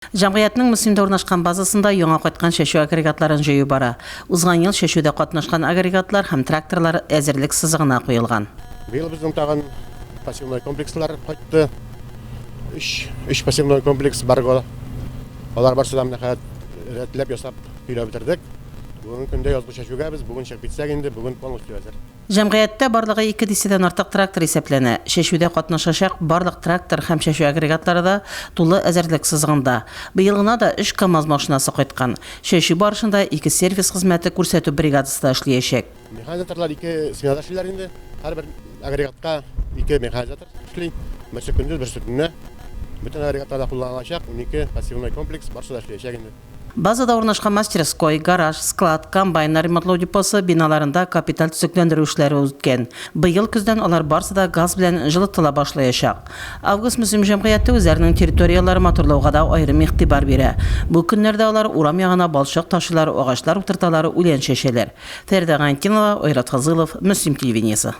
Җәмгыятьнең Мөслимдә урнашкан базасында яңа кайткан чәчү агрегатларын җыю бара. Узган ел чәчүдә катнашкан агрегатлар һәм тракторлар әзерлек сызыгына куелган. Быел безнең тагын посевной комплекслар кайтты. Өч, өч посевной комплекс Барго. Алар барсы да менә хәзер рәтләп ясап, көйләп бетердек. Бүгенге көндә язгы чәчүгә без бүген чыгып китсәк инде, бүген полностью әзер. Җәмгыятьтә барлыгы ике дистәдән артык трактор исәпләнә. Чәчүдә катнашачак барлык трактор һәм чәчү агрегатлары да тулы әзерлек сызыгында. Быел гына да өч КАМАЗ машинасы кайткан. Чәчү барышында ике сервис хезмәте күрсәтү бригадасы да эшлиячәк. Механизаторлар ике сменада эшлиләр инде. Һәрбер агрегатка ике механизатор эшли. Берсе көндез, берсе төнлә. Бөтен агрегатлар да кулланылачак. 12 посевной комплекс барысы да эшләячәк инде. Базада урнашкан мастерской, гараж, склад, комбайннар ремонтлау депосы биналарында капиталь төзекләндерү эшләре үткән. Быел көздән алар барсы да газ белән җылытыла башлаячак. Август-Мөслим җәмгыяте үзләренең территорияләрен матурлауга да аерым игътибар бирә. Бу көннәрдә алар урам ягына балчык ташыйлар, агачлар утырталар, үлән чәчәләр. Фәридә Гайнтдинова, Айрат Фазылов, Мөслим телевидениесе.